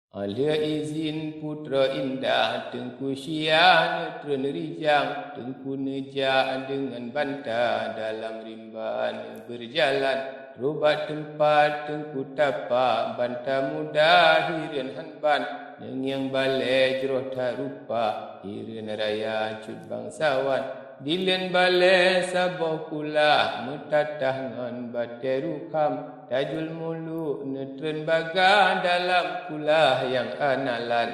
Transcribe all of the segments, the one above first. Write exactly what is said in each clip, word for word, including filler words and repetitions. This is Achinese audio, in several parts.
Óh lheueh izin Putroe Indah, Teungku Syah neutreun rijang, Teungku neujak deungon banta dalam rimba neubeurjalan. Trôh bak teumpat Teungku tapa, banta muda hireuen han ban, neungieng balée jroh that rupa, hireuen raya cut bangsawan. Dilen balée saboh kulah, meutatah ngon batée rukham, Tajul Muluk neutreun bagah dalam kulah nyang analan.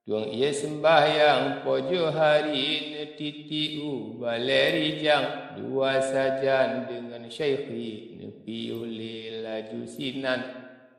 Tueng ie seumbahyang pojoe hari, neutitiek u balée rijang, dua sajan deungon syaikhi neupiôh lé laju sinan.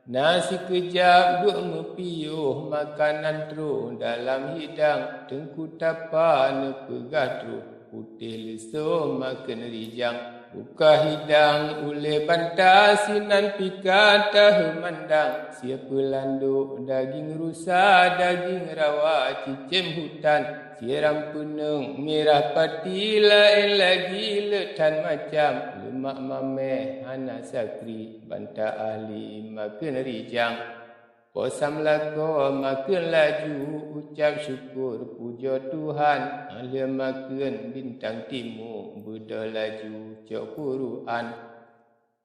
Na sikeujab duek meupiôh makanan trôh dalam hidang, Teungku tapa neupeugah trôh, putéh leusô makheun rijang. Buka hidang ulée banta, sinan pih ka taheumandang, sie peulandok daging rusa, daging rawa cicém hutan, sie rampuneung mirah pati, laén lagi le that macam, leumak maméh hana sakri, banta ahli makheun rijang. Po Sam lakoe makheun laju, ucab syukur pujoe Tuhan. Óh lheueh makheun bintang timu, beudôh laju cok Quran.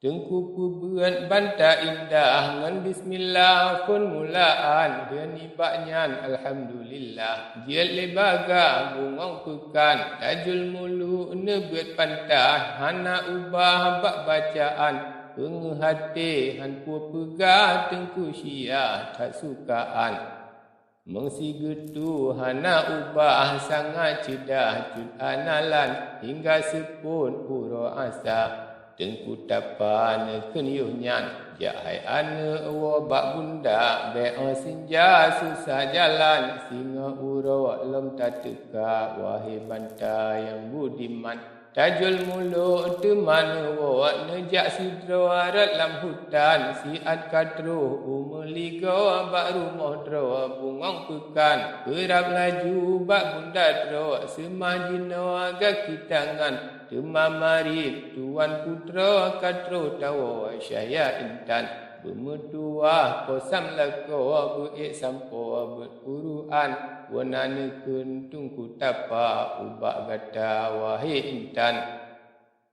Teungku peubeuet banta indah ngon bismillah phon mulaan, lheueh nibak nyan alhamdulillah. Jeuet lé bagah bungong peukan, Tajul Muluk neubeuet banta, hana ubah bak bacaan. Peungeuh até han peue peugah, Teungku Syah that sukaan. Meung sigeutue hana ubah, sangat ceudah cut analan, hingga seupôt uroe asa. Teungku tapa neukheun yoh nyan, jak hai aneuëk woe bak bunda, bék óh sinja susah jalan, singoh uroe lom tateuka, wahé banta nyang budiman. Tajul Muluk teuma neuwoe, neujak sidroe rot lam hutan, siat ka troh u meuligoe, bak rumoh droe bungong peukan, peurab laju bak bunda droe, seumah jinoe gaki tangan, teuma marit tuan putroe, ka troh tawoe syah ya intan. Beumeutuwah Po Sam lakoe, beuék sampoe beuet Quran, wana neukheun Teungku tapa ubak gata, wahé intan.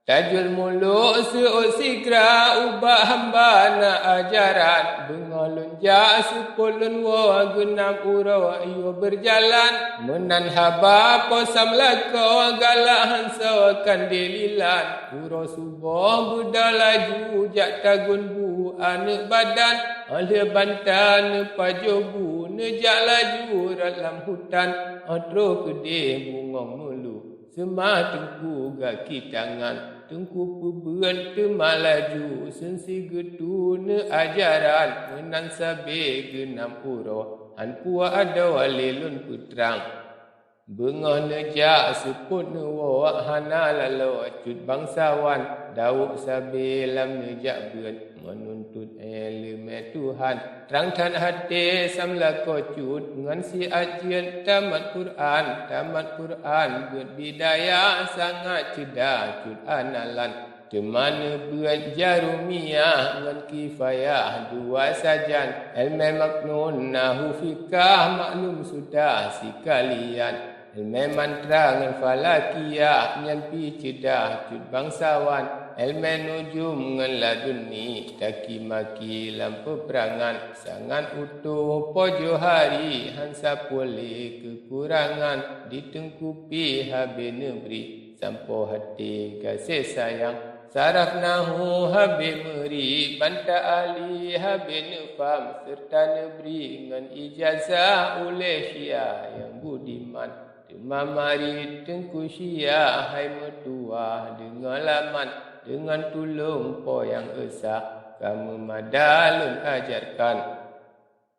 Tajul Muluk seuôt sigra, ubak hamba na ajaran, beungoh lôn jak seupôt lôn woe, geunam uroe yue beurjalan. Meunan haba Po Sam lakoe, galak han soe kandé lilan. Uroe suboh beudôh laju, jak tagun bu aneuëk badan, óh lheueh banta neupajoh bu, neujak laju rot lam hutan, óh troh keudeh bungong meulu. Seumah Teungku gaki tangan, Teungku peubeuet teuma laju, seun sigeutue neuajaran, meunan sabe geunam uroe, han peue adoe lé lôn peutrang. Beungoh neujak seupôt neuwoe, hana laloe cut bangsawan, dawok sabe lam neujak beuet, meununtut iéleumé Tuhan. Trang that até Sam lakoe cut, ngon siat jeuet tamat Quran, tamat Quran beuet bidayah, sangat ceudah cut analan. Teuma neubeuet Jarumiyah ngon Kifayah dua sajan, iéleumé maknun nahu fikah maklum sudah sikalian. Iéleumé mantra ngon falakiyah nyan pih ceudah cut bangsawan, iéleumé nujum ngon laduni taki maki lam peupeurangan, sangat utoh pojoh hari han sapeue lé keukurangan, di Teungku pih habéh neubri sampoe até gaséh sayang. Saraf nahu habéh meuri, banta ahli habéh neufam, seureuta neubri ngon ijazah ulée Syah nyang budiman. Teuma marit Teungku Syah hai meutuwah deungon laman, deungon tulông Po Yang Esa ka meumada lôn ajarkan.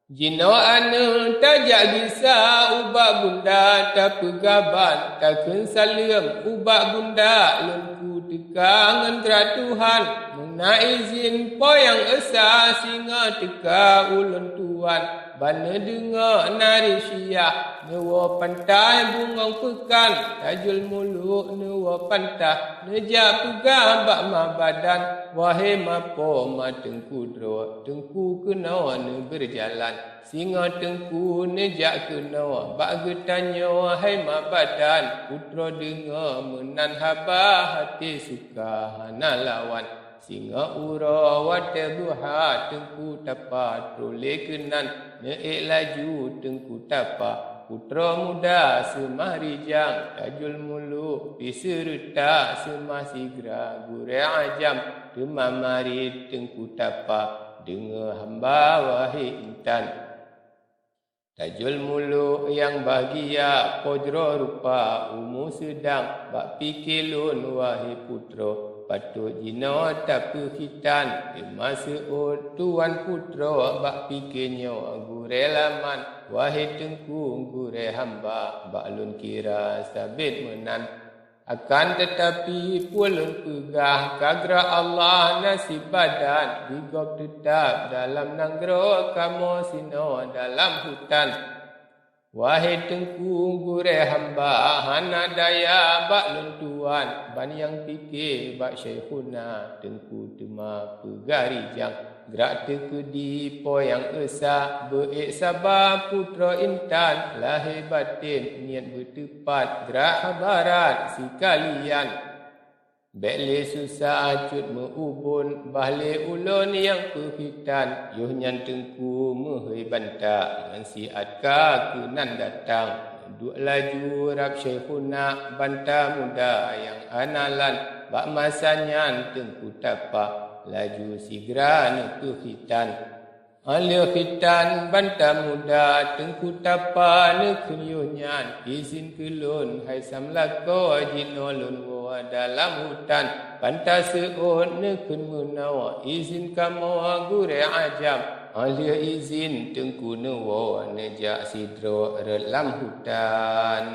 Jinoe aneuëk tajak gisa ubak bunda, tapeugah ban takheun saleuem ubak bunda, lôn kuteuka ngon gra Tuhan, meuna izin Po Yang Esa singoh teuka ulôn tuan. Ban neudeungoe nari Syiah, neuwoe pantai Bungong Peukan, Tajul Muluk neuwoe pantah, neujak peugah bak Mabadan, wahé mapo ma teungku droe, teungku keunoe neubeurjalan. Singoh teungku neujak keunoe bak geutanyoe, hai Mabadan, putroe deungoe meunan haba, até suka hana lawan. Singoh uroe watée duha teungku tapa, trok lé keunan neuék laju teungku tapa. Putroe muda seumah rijang, Tajul Muluk pih seureuta, seumah sigra gurée ajam. Teuma marit teungku tapa, deungoe hamba wahé intan. Tajul Muluk nyang bahgia, pojroe rupa umu seudang, bak pike lôn wahé putroe, patot jinoe tapeukhitan. Teuma seuôt tuan putroe bak pike nyoe gurée laman, wahé teungku gurée hamba, bak lôn kira sabét meunan. Akan teutapi peue lôn peugah, ka grak Allah naseb badan, di gob teutab dalam nanggroe, kamoe sinoe dalam hutan. Wahé teungku gurée hamba, hana daya bak lôn tuan, ban nyang pike bak Syaikhuna, teungku teuma peugah rijang. Grak teukeudi po nyang esa, beuék saba putroe intan, lahé batén niet beuteupat, grak hadarat sikalian. Bék lé susah cut meu-ubon, bah lé ulôn nyang peukhitan, yoh nyan teungku meuhôi banta, ngon siat ka keunan datang. Duek laju rab Syaikhuna banta muda nyang analan, bak masa nyan teungku tapa laju sigra neupeukhitan. Óh lheueh khitan banta muda, teungku tapa neukheun yoh nyan, izin keu lôn hai sam lakoe, jinoe lôn woe dalam hutan. Banta seuôt neukheun meunoe, izin kamoe gurée ajam. Óh lheueh izin teungku neuwoe, neujak sidroe rot lam hutan.